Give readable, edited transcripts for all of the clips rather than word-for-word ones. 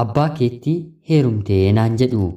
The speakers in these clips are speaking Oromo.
Abbaa keetti heerumtee naan jedhu.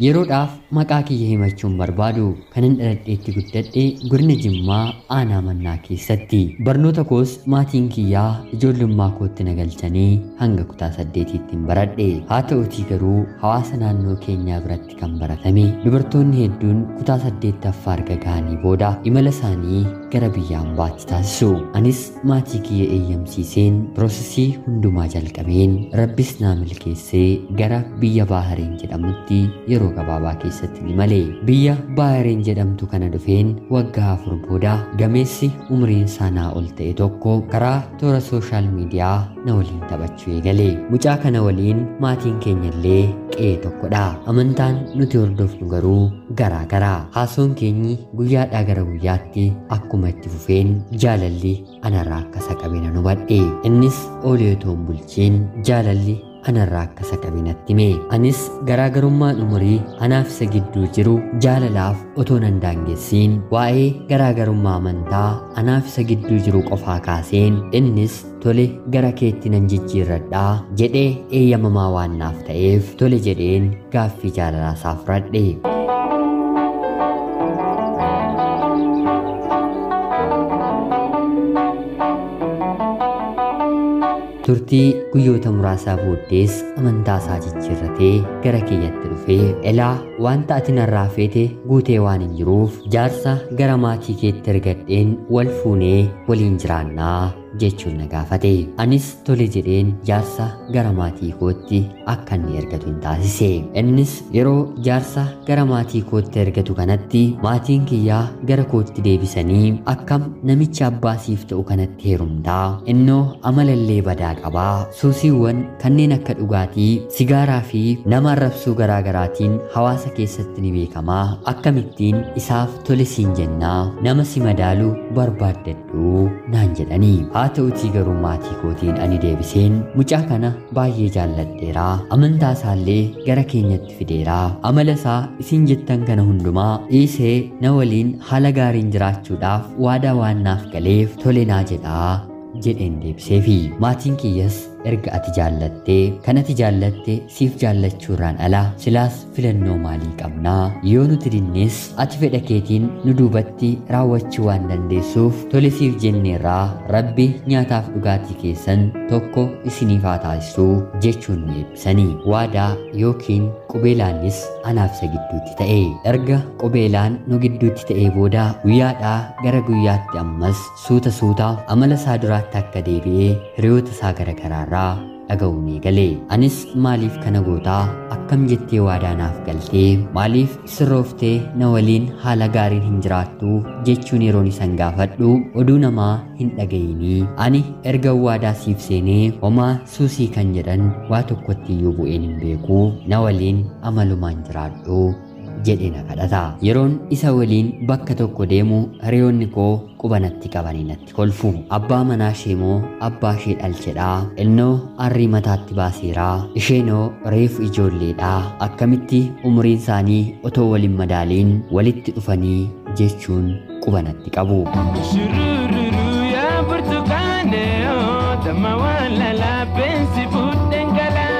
Yeroodhaaf maqaa kiyya himachuun barbaadu kanan dhaladheetti guddadhe godina Jimmaa aanaa mannaa keessatti. Barnoota koos maatiin kiyyaa ijoollummaa kootti na galchanii hanga kutaa 8tti baradhe. Haa ta'utii garuu hawaasa naannoo keenyaa biratti kan baratame dubartoonni hedduun kutaa 8ffaa erga gahanii booda imala isaanii gara biyya hambaatti taasisu. Anis maatii kiyya eeyyamsiiseen piroosesii hundumaa jalqabeen Rabbis naa milkeessee gara biyya Baahireen jedhamutti yeroo gabaabaa keessatti ni male. Biyya Baahireen jedhamtu kana dhufeen waggaa 4 booda gameessi umriin isaa naa ol ta'e tokko karaa toora sooshaal miidiyaa na waliin taphachuu eegale. Mucaa kana waliin maatiin keenya illee qe'ee tokkodha. Amantaan nuti hordofnu garuu garaa gara. Haasoon keenyi guyyaadhaa gara guyyaatti akkuma itti fufeen jaalalli anarraa akka isa qabe nan hubadhe. Innis oolee otoo hin bulchiin jaalalli anarraa akka isa qabe natti hime. Anis garaagarummaan umurii anaaf isa gidduu jiru jaalalaaf otoo nan daangessiin waa'ee garaagarummaa amantaa anaaf isa gidduu jiru qofaa kaaseen innis tole gara keetti nan jijjiirradhaa jedhee eeyyamamaa waan naaf ta'eef tole jedheen gaaffii jaalalaa isaa fudhadhe. Turtii guyyoota muraasaa booddees amantaa isaa jijjiirratee gara kiyyatti dhufee elaa wanta ati narraa feete guutee waan hin jiruuf jaarsa gara maatii keetti ergadheen wal fuunee waliin jiraannaa jechuun na gaafate. Anis tole jedheen jaarsa gara maatii kootti akka inni ergatu hin taasise. Innis yeroo jaarsa gara maatii kootti ergatu kanatti maatiin kiyyaa gara kootti deebisanii akkam namicha abbaa siif ta'u kanatti heerumtaa, innoo amalallee badaa qabaa, suusiiwwan kanneen akka dhugaatii, sigaaraa fi nama arrabsuu garaa garaatiin hawaasa keessatti ni beekamaa, akkamittiin isaaf tole siin jennaa, nama si madaalu barbaaddadhu naan jedhanii. Haa ta'utii garuu maatii kootiin ani deebiseen mucaa kana baay'ee jaalladheeraa, amantaa isaallee gara keenyatti fideeraa, amala isaa isin jettan kana hundumaa dhiisee na waliin haala gaariin jiraachuudhaaf waadaa waan naaf galeef tole naa jedhaa jedheen deebiseefi. Maatiin kiyyas erga ati jaallattee kan ati jaallatte siif jaallachuurraan ala silaas filannoo maalii qabnaa, yoo nuti dinnes ati fedha keetiin nu duubatti raawwachuu waan dandeessuuf tole siif jenneerraa Rabbi nyaataaf dhugaatii keessan tokko isiniif haa taasisuu jechuun nu eebbisanii. Waadaa yookiin qubeelaanis anaaf isa gidduutti ta'e. Erga qubeelaan nu gidduutti ta'ee booda guyyaadhaa gara guyyaatti ammas suuta suuta amala isaa duraatti akka deebi'ee hiriyoota isaa gara garaarraa dhaga'uun eegale. Anis maaliif kana gootaa, akkam jettee waadaa naaf galtee, maaliif sirrooftee na waliin haala gaariin hin jiraattu jechuun yeroon isan gaafadhu oduu namaa hin dhaga'inii, ani erga waadaa siif seenee homaa suusii kan jedhan waa tokkotti iyyuu bu'een hin beeku, na waliin amalumaan jiraadhu jedhe na kadhata. Yeroon isa waliin bakka tokko deemu hiriyoonni koo quba natti qabanii natti kolfu. Abbaa manaa ishee moo abbaa ishee dhalchedhaa, innoo arrii mataatti baaseeraa, isheenoo reefu ijoolleedhaa, akkamitti umuriin isaanii otoo waliin madaaliin walitti dhufanii jechuun quba natti qabu. Shurururu yaa burtukaane damma waan lalaabeen si fuudheen galaa.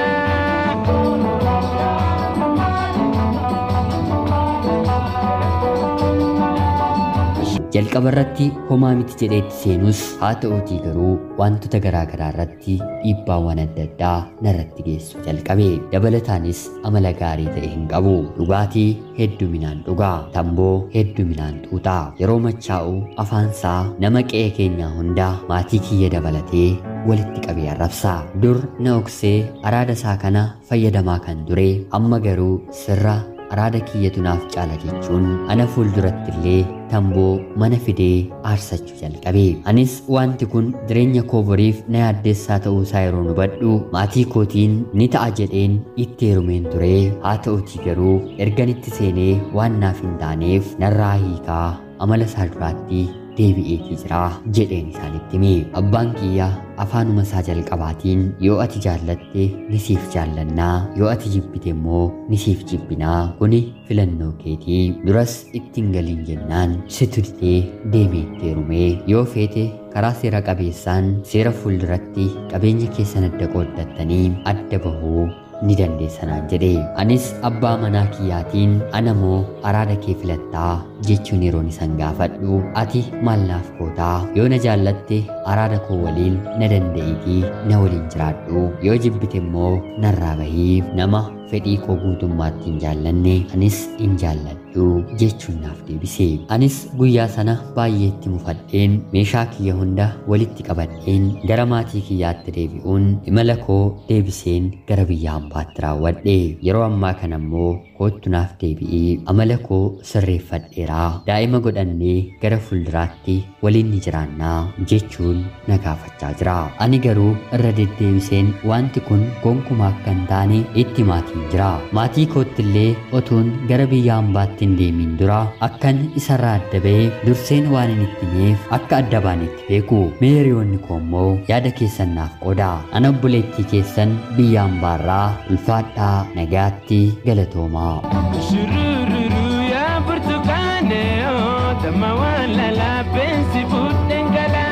Jalqaba irratti homaa miti jedheetti seenus haa ta'uutii garuu wantoota garaa garaa irratti dhiibbaawwan adda addaa narratti geessu jalqabe. Dabalataanis amala gaarii ta'e hin qabu. Dhugaatii hedduminaan dhugaa, tamboo hedduminaan xuuxaa. Yeroo machaa'u afaansaa nama qe'ee keenyaa hundaa maatii kiyya dabalatee walitti qabee arrabsa. Dur na oksee araada isaa kana fayyadamaa kan ture amma garuu sirra araada kiyyatu naaf caala jechuun ana fuulduratti illee tamboo mana fidee aarsachuu jalqabe. Anis wanti kun jireenya koo boriif na yaaddeessaa ta'uu isaa yeroo hubadhu maatii kootiin ni ta'a jedheen itti heerumeen ture. Haa ta'utii garuu ergan itti seenee waan naaf hin taaneef narraa hiikaa amala isaa duraatti deebi'eetii jira jedheen isaanitti hime. Abbaan kiyya afaanuma isaa jalqabaatiin yoo ati jaallatte ni siif jaallannaa, yoo ati jibbite immoo ni siif jibbinaa, kuni filannoo keetii, duras ittiin galiin jennaan situ didee deemee itti heerumee, yoo feete karaa seera qabeessaan seera fuulduratti qabeenya keessan adda qooddattanii adda bahuu ni dandeessanaan jedhe. Anis abbaa manaa kiyyaatiin ana moo araada kee filattaa jechuun yeroon isan gaafadhu, ati maal naaf gootaa, yoo na jaallatte araada koo waliin na danda'iitii na waliin jiraadhu, yoo jibbite immoo narraa bahii, nama fedhii koo guutummaatti hin jaallanne anis hin jaalladhu jechuun naaf deebise. Anis guyyaa sana baay'eetti mufadheen meeshaa kiyya hunda walitti qabadheen gara maatii kiyyaatti deebi'uun imala koo deebiseen gara biyya hambaatti raawwadhe. Yeroo ammaa kana immoo koottu naaf deebi'ii, amala koo sirreeffadheeraa, daa'ima godhannee gara fuulduraatti waliin ni jiraannaa jechuun na gaafachaa jira. Ani garuu irra deddeebiseen wanti kun gonkumaa akka hin taane itti maatiin jira. Maatii koottillee otuun gara biyya hambaatti hin deemin dura akkan isarraa adda ba'ee durseen waan hin itti himeef akka adda baanetti beeku. Mee hiriyoonni koo immoo yaada keessan naaf qooda. Ana obboleettii keessan biyya hambaarraa ulfaadhaa, nagaatti, galatoomaa. Shurururu yaa burtukaane damma waan lalaabeen si fuudheen galaa.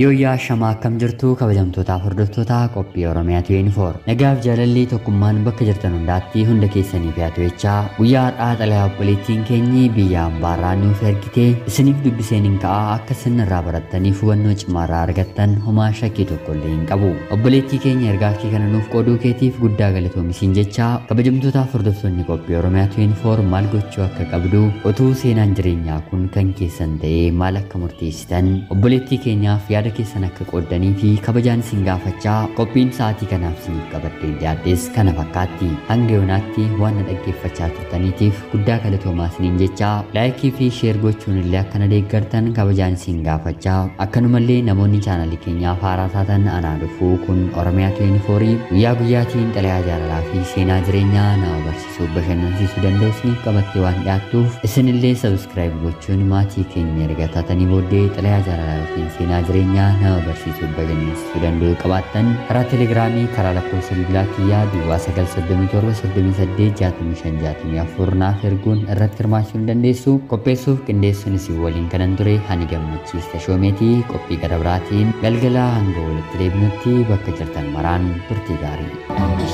Yooyyaa shamaa akkam jirtu kabajamtootaaf hordoftoota qophii Oromiyaa 24. Nagaaf jaalalli tokkummaan bakka jirtan hundaatti hunda keessaniif haa ta'u jechaa guyyaa har'aa xalayaa obboleettiin keenyi biyya hambaarraa nuuf ergite isiniif dubbiseen hin ka'a, akka isin irraa barattaniif hubannoo cimaarraa argattan homaa shakkii tokko illee hin qabu. Obboleettii keenya ergaa kee kana nuuf qooduu keetiif guddaa galatoomi jechaa kabajamtootaaf hordoftoonni qophii Oromiyaa 24 maal gochuu akka qabdu, utuu seenaan jireenyaa kun kan keessan ta'ee maal akka murteessitan obboleettii keenyaaf yaada keessan akka qooddanii fi kabajaan isin gaafachaa qophiin sa'aatii kanaaf isiniif qabadhee dhiyaadhes kana fakkaatti. Hanga yoonaatti waan na dhaggeeffachaa turtaniitiif guddaa galatoomaa isiniin jechaa laayikii fi sheer gochuun illee akka na deeggartan kabajaan isin gaafachaa, akkanumallee namoonni chaanalii keenyaaf haaraa taatan anaa dhufuu kun Oromiyaa 24 guyyaa guyyaatiin xalayaa jaalalaa fi seenaa jireenyaa nama barsiisuu bashannansiisuu danda'u isiniif qabattee waan dhiyaattuuf isinillee sabiskiraayib gochuun maatii keenya erga taatanii booddee xalayaa jaalalaa yookiin seenaa jireenyaa nama barsiisuu bashannansiisuu danda'u qabaattan karaa telegiraamii karaa lakkoofsa bilbilaa kiyyaa duwwaa 937 38 65 64 naaf erguun irratti hirmaachuu ni dandeessu. Qopheessuuf qindeessuun isin waliin kanan ture ani Gammachiis Tashoomeetii. Qophii gara biraatiin galgala hanga walitti deebinutti bakka jirtan maraan turtii gaarii.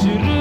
Shurururu.